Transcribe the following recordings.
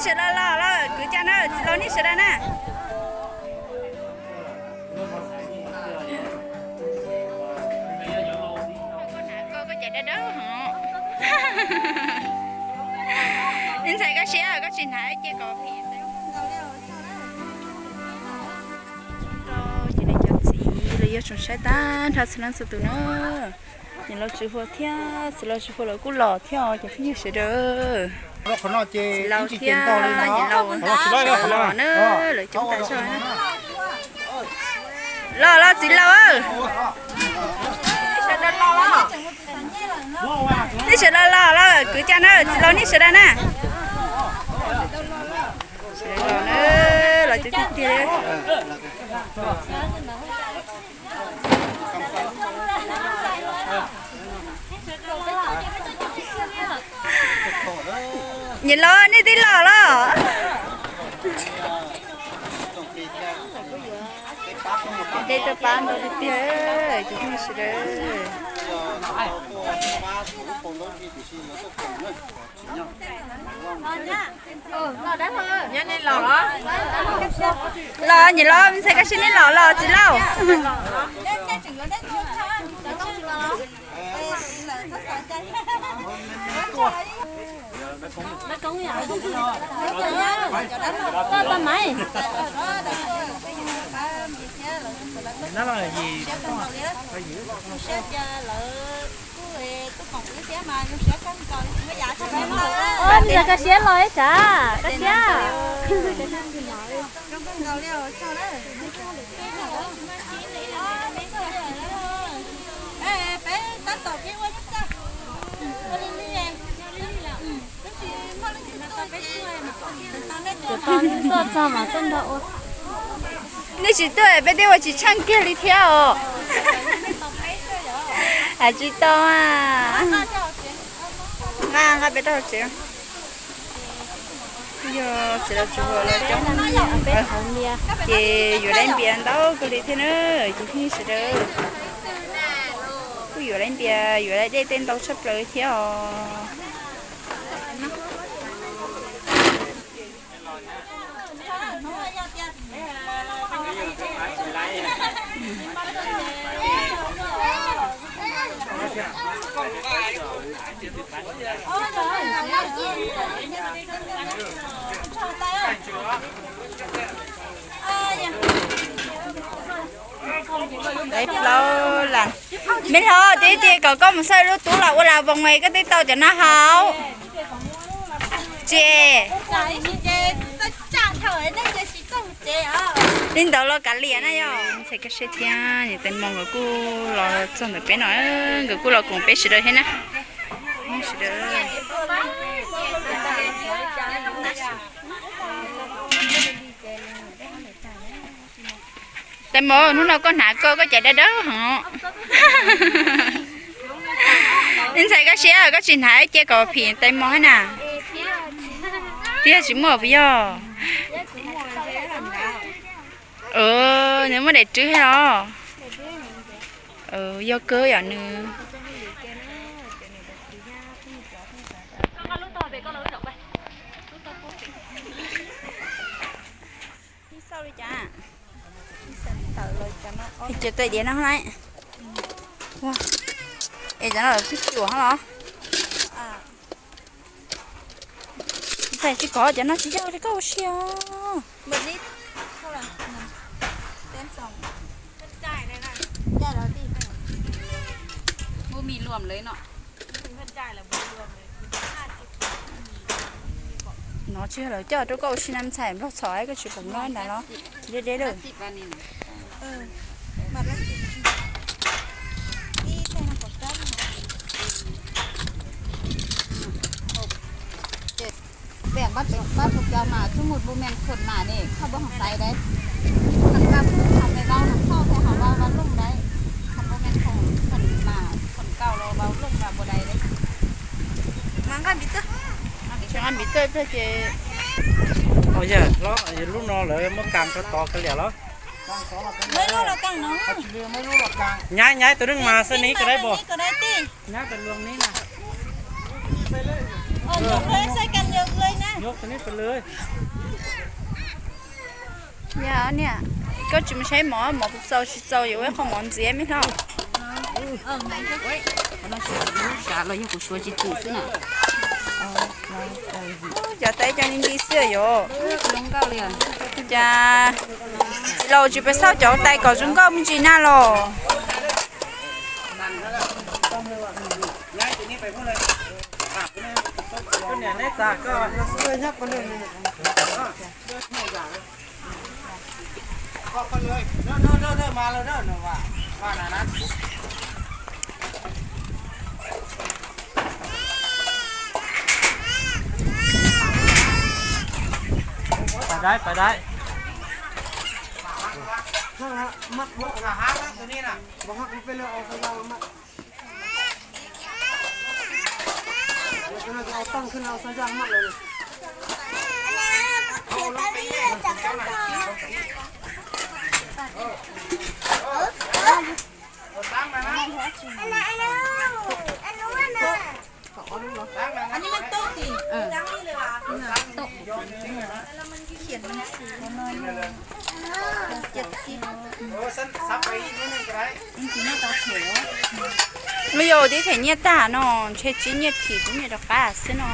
Sawv daws los los kwv cov na, txiv laus nej sawv daws na. Koj caiv dawb dawb hov. Ib ntxhais koj siab koj tsis hnav cia kom phim. Rau ces cov txiv los yuav tsoom saib tag nrho txhua leej txhua tus na. Niam laus Tswv Huas thiab txiv laus Tswv Huas lawv kuj los thiab os cov phooj ywg sawv daws. Txiv laus thiab niam laus los na, lawv coob tas zog na. Los los txiv laus. Nej sawv daws los los kwv cov na, txiv laus nej sawv daws na. Sawv daws los na, los coob tiag tiag. Niam laus nej twb los los. Dej tuaj pab ntau tiag tiag, tus phooj ywg sawv daws. Los nyiam los, ntxhais koj siab nej los los txiv laus. Ntxhais koj siab los ib tsam koj siab. Tuaj txog mas tuaj nrog ua. Nej tsis tuaj peb twb ua tsis tsheej kiag li thiab os. Hais tsis tau a. Nqa nqa peb rau hauv tsev. Yog txiv laus Tswv Huas los coob, ces yuav laib npias ntau kawg li thiab na, ces phooj ywg sawv daws. Kuj yuav laib npias yuav laib dej tej ntau tshaj plaws thiab os. Plaub las. Me hlob, twb tias kom koj mus xauj lub tub los ua las voos es koj twb tau cov no hauv. Tsis, li ntawd los kav liam na yog. Ntxhais koj siab thiab niam tais Mos nkawd kuj los txog ntawm peb no, nkawd kuj los koom peb sawv daws thiab na. Sawv daws. Tais Mos, hnub no koj hnav koj, koj caiv dawb dawb hov. Ib ntxhais koj siab koj tsis hnav cia kom phim tais Mos thiab na. Twb yog tsis muaj puas yog? Nws muaj daim rwb thiab los? Yog kawg yom nws. Ces tais diav no lawm. Es cov no lawm twb cuam los? Tais tsis kov cov no tsis yog li koj ua si os. No tsis yog lawv coj rau koj ua si na ntxhais, nplog txhom koj tsis pom nplog ntawd los tsis deb deb lawm. Peb pab, pab tus cov mas txuj mus bu mees khuam mas ne, koj npau hais xaiv dais. Koj pab pab peb vau nws thauj thiaj hauv vau vau looj dais. Koj npau mees khuam mas khuam kaus los vau looj mas bu dais dais. Mas nqaj npiv tawj, nqaj npiv tawj ces. Yog lub no lawv muab kas rau tod kiag liam los? Nyaiv nyaiv tus neeg mas xav nib koj dais pom. Yog niam, koj tsis mus saib mov, mov kuv txaus tsis txaus yuav ua ib qho mov ntxiv me hlob. Sav los yog kuv suav tsis txim xwb na. Cov tais cov li nti xwb yom. Cas txiv laus tsis pes xauj cov tais kom zoo nkauj me ntsis na los. Pais dai, pais dai. Lub yog tib them nyiaj tag no, ntshe tsis nyiaj thim tsis nyiaj rov qab xwb no.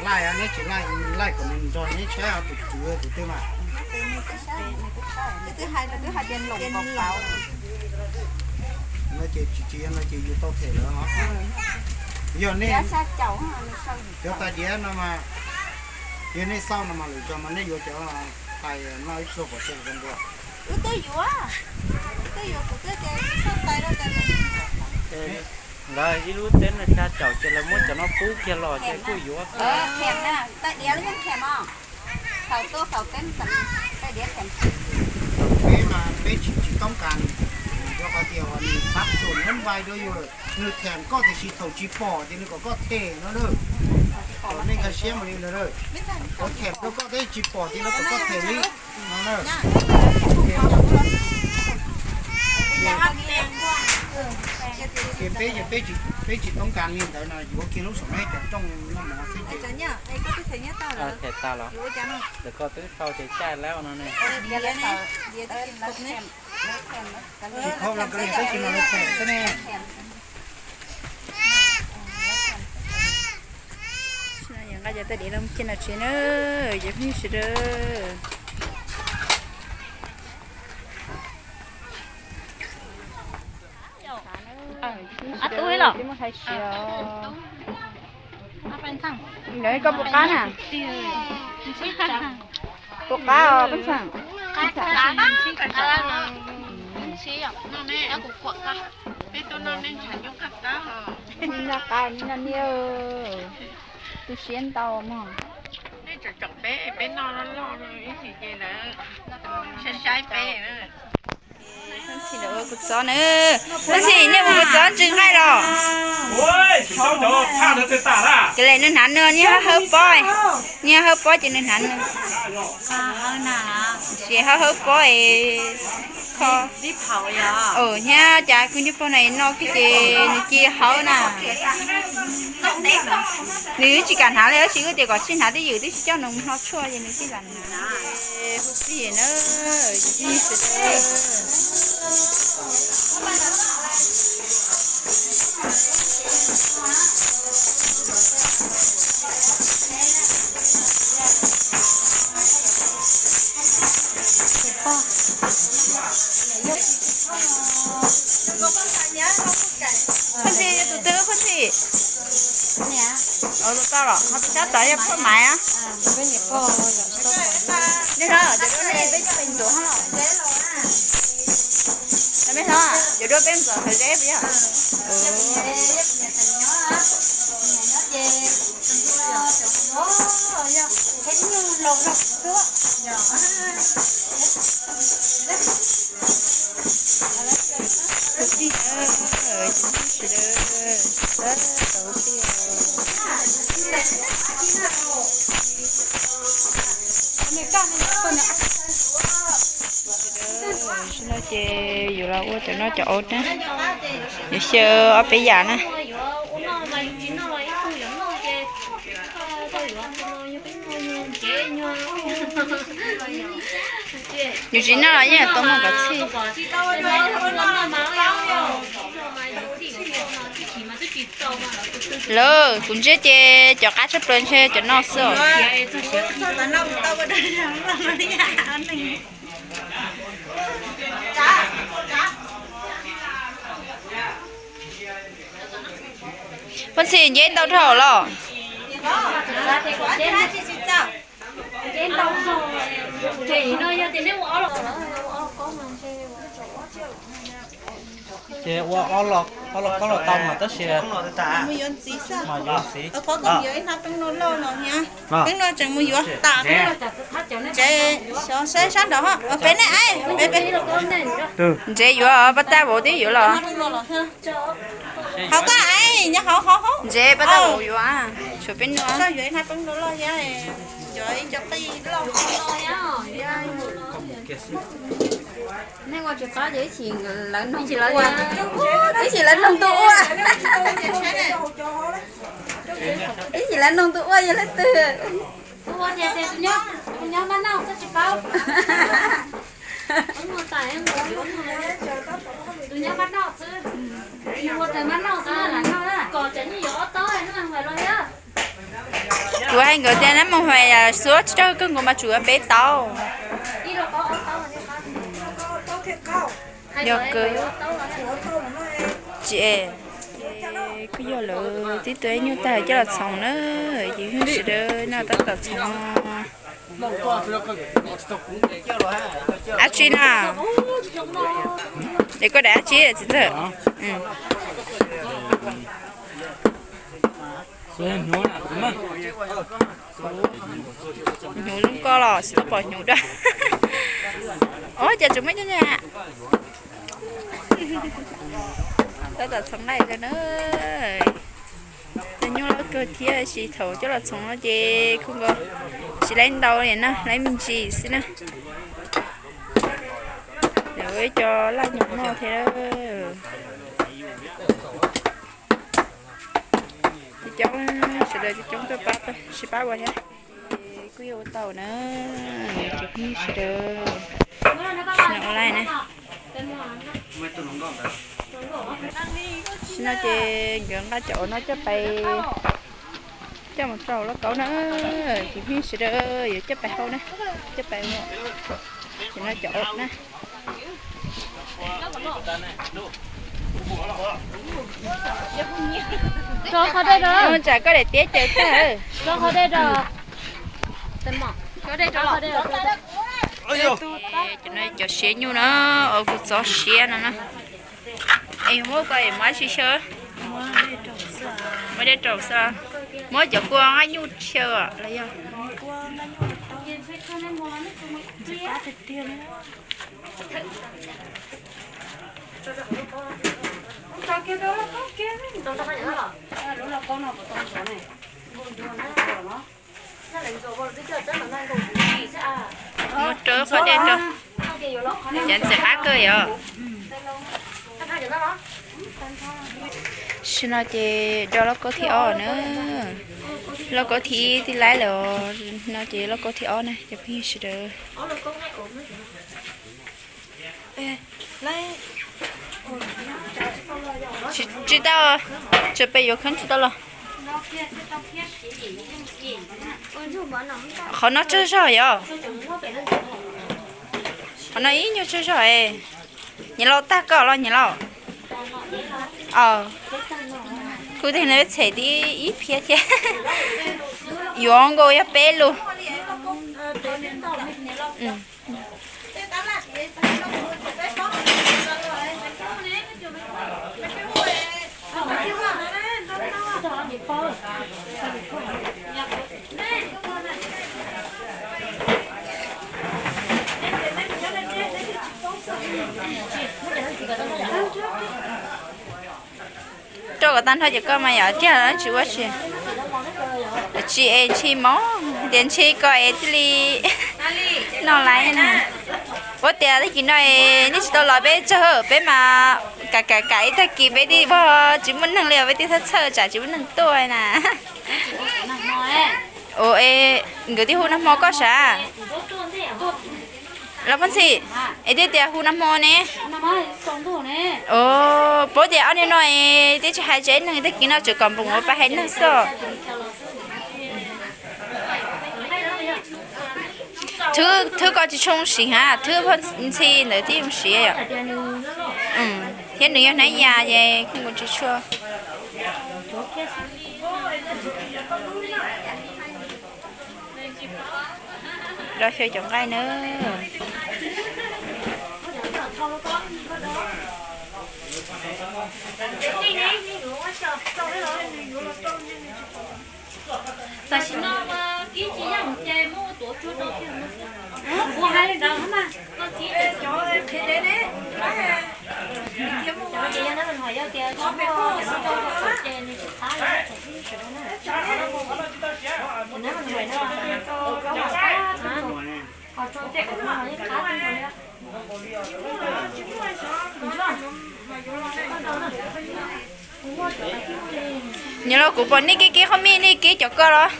Laij, neb tsis laij, laij kom nws nrog neb saib tus tswv tus twg mas. No ces tsis tsis yog no ces yus tau them lawm os. Yog nej, cov tais diav no mas, yog nej xauj no mas lwm zaus mas nej yuav cov tais noj ib pluag pov tseg zoo dua. Lawv ib lub teb no xya caum ces lawv muab cov no pub kiag los ces kuj yuav. Peb mas peb tsis tsis toob kas, rau qhov tias uas nws xav xum neb npai rau yus lawm, nws them koj tiam sis thaum tsis pom ces nws kom koj them no na. Kom nej nkag siab mus li ntawd na. Kuv them rau koj thiab tsis pom ces lawv kom koj them li no na. Ces peb, peb tsis toob kas li ntawd no, yuav kiag lub saum meb cov rooj noj mov xwb ces. Them tas los? Ntawm koj twb sau ces caij lawm no ne. Tsis kho los koj niam peb tsis mam los them xwb ne. Nqa cov tais diav los mus cia nom tsev na, cov phooj ywg sawv daws. Twb muab hais siav. Lawv koj puas qab na? Puas qab os peb xeem? Noj qab noj niam, tu siab ntau mog. Leej tseem tsoom peb, peb noj loj loj ib ntsis ces lawv saib saib peb. Leej txiv ua kuv txob na, leej txiv nej ua kuv txob ntsw nqaij los. Ces lawm nws hnav nws, nyias hawb pob, nyias hawb pob ces nws hnav nws. Ces hawb hawb pob es kho. Thiab cas kwv tij pog no no kiag ces nws cia hawb na. Nws tsis kam hnav li, tab sis kuv tias kom sib hnav twj ywm twb tsis coj nws mus hno tshuaj ces nws tij lam hnav. Hu plig na, hu plig sawv daws. Phaj Ntxhi, yog tus twg Phaj Ntxhi? Ua tau los ho tus sab tod yog Phaj Maiv. Nej hlob, cov duab nej peb coj pes ntxuav hab los? Mej hlob, cov duab peb ntxuav thawv zeb puas yog? Tus tij, sawv daws, tab tom hu plig. Tam sim no ces yuav los ua cov no cov aub na. Yuav xyaw ob peb yam na. Yus tsis noj los yeej tau muaj kom txhij. Lawm, kuv ntsia ces cov qab tshaj plaws ntshe cov no xwb os. Phooj Txhim, nceb ntau dhau los? Ces ua ob los kob los tau mas tab sis mas yuav ntxiv. Peb no tseem mus yuav tas. Ntsev, xyov saib sab nraud, peb ne, peb, ntsev yuav pab tab vauv twb yuav los. Hauv koj, nyob hauv, hauv, hauv. Ntsev pab tab vauv yuav, tshuav peb nuav. Nej ua tsis qab ces ib chim lawv noog, ib chim lawv noog tus ua, ib chim lawv noog tus ua yog leej twg. Tus nyob Npab Noj xwb tsis paub. Tus nyob Npab Noj xwb. Yus ua raws Npab Noj xwb na, lam noj na. Kom cov nyuj yuav ob taub no mas los thiab. Kuv hais nkawd tias nab moog hais xuab tsis raug kawg nkaus mas tsum yuav peb taub. Yog kawg. Tsis es, kuj yog lawv tib tug nyuj tag coj los txhoov na, ces phooj ywg sawv daws noj tab tom txhoov. Dab tsi na? Es koj dam dab tsi txiv ntxawm? Hnyuv zoo koj los tsis tau pom hnyuv dua. Ua cas tseem muaj cov nyuj? Tab tom txhoov nqaij rau na. Cov nyuj loj kawg thiab, tab sis thaum coj los txhoov no ces kuj nkaus tsis laib ntau li na, laib me ntsis xwb na. Lawv ua ib co laj nyuam noj thiab. Coob coob, sawv daws coob coob tuaj pab, sib pab ua thiab. Ces kuj yuav ua tau na, ces phooj ywg sawv daws, sim no ua laij na. Sim no ces nkawd nqa cov no coj pais, coj mus rau lauj kaub na, ces phooj ywg sawv daws yuav coj pais hau na, coj pais ua, ces no cov na. Rau qhov dej rau. Tsam koj daim tiab caws tag. Rau qhov dej rau. Cov no cov siav nyuj na, ua kuv txov siav no na. Es muab ko es muab tsis xyaw. Muab dej rau xwb. Muab cov kua nqaij nyuj xyaw los yog. Muab rau qhov dej rau. Cov ntxim qab kawg yom. Sim no ces do lauj kaub thib ob na. Lauj kaub thib ib tib laib lawm os, no ces lauj kaub thib ob na cov phooj ywg sawv daws. Tsis tau, tseem pem yuav kheev tsis tau los. Qhov no tsawg zog yom? Qhov no ib nyuag tsawg zog es. Nyiam laus tag koj los nyiam laus? Kuv tig no peb tshem tib ib phiab thiab. Yuav nkaus yog peb lus. Rau kom tag nrho ces koj mas yom, tiag tsis ua tsi. Tsis es ntshis mog, tias ntshis ko es thiaj li noj laiv na. Ua tias tag kis no es nej tsis tau los peb tsawg, peb mas kam kam kam ib tag kis peb twb tsis muaj neeg li os, peb twb txhawj txhawj tsam tsis muaj neeg tuaj na. Ua es nkawd twb hu nag hmo koj sav? Los Phooj Txhij, es twb tias hu nag hmo ne. Paub tias ob niag no es twb tsis hais tsev neeg, tag kis no tseem kom npoos ua pab hais neeg xwb. Thwb ko tsis tshua zoo siv hab, thwb Phooj Txhij ntawd thiaj zoo siv yom. Thiab nws yog hnab yas ces kuj mus tsis tshua. Rau xyaw cov nqaij na. Tam sim no kib tsis yeej ces muab ua tuav tsua rau thiaj muaj xwb. Kuv hais li ntawd mas koj kib ces cov qhiav dev ne, cov ces yog nab mas hais yog tias tsis muaj cov no rau ces nws tsis qab li, tseem tib sawv daws na. Nab mas hais no, ho rau tej qhov no yeej qab kawg nkaus li. Nyob los kuv pom nej kib kib qhov mij, nej kib cov ko los?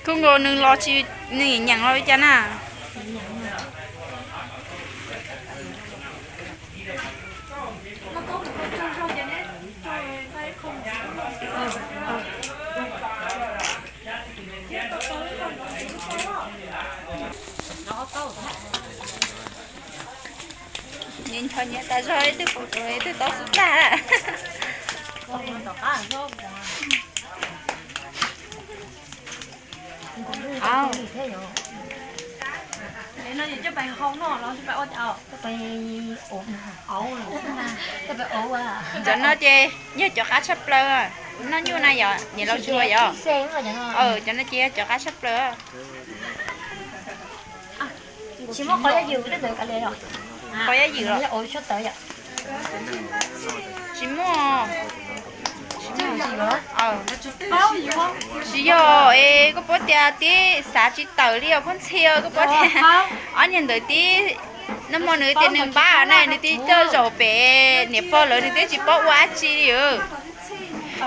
Kuj nkaus nws los tsis, nws nyeem los li cas na. Nyias nchos nyias tas zog, ib tug pum rau ib tug tau xub tag. Cov no ces yog cov qab tshaj plaws, noj nyuj na yom, niam laus tsis ua yom. Cov no ces yog cov qab tshaj plaws. Tsis muaj qos yaj ywm, qos yaj ywm los? Tsis muaj. Tsis yog es koj paub tias tib xav tsis tawm li os Phooj Txhij, koj paub tias ob niag ntawd tib, nag hmo nws tias nws npab na, nws tib coj zaum pem niam pog lawv, nws twb tsis paub ua dab tsi li.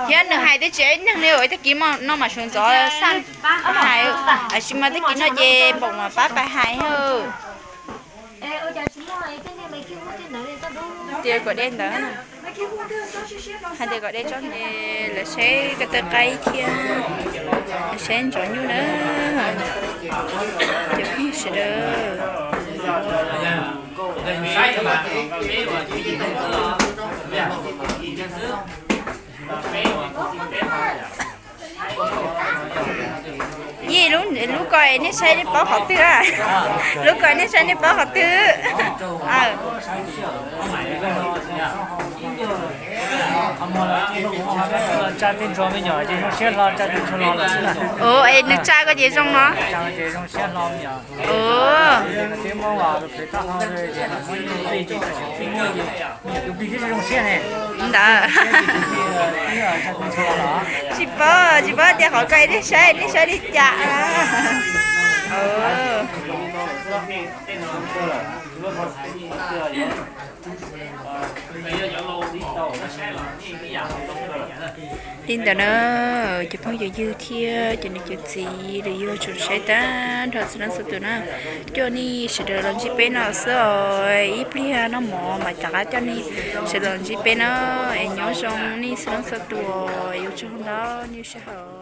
Thiab nws hais twb tsis ib neeg li, tag kis no mas sawv ntxov xaj hais, tab sis mas tag kis no ces npaum mas pab pais hais. Tias kom de ntawd, hais tias kom de tsob ces lawv saib ko taw qaib thiab, lawv saib ntsoov nyuj na. Cov phooj ywg sawv daws, yij lub ko nej saib nej paub qhov twg? Lub ko nej saib nej paub qhov twg? Ua es nws tsa ko ces zoo no. Ntawd tsis paub, tsis paub tias qhov ko nej saib, nej saib li cas. Li ntawd na, cov phooj ywg thiab cov niam cov txiv los yog tsoom saib tag nrho txhua leej txhua tus na, coj nej sawv daws los ntsib peb no xwb os. Ib pliag noj mov mam rov qab coj nej sawv daws los ntsib peb na. Es nyob zoo nej txhua leej txhua tus, ua tsaug ntau nej sij hawm.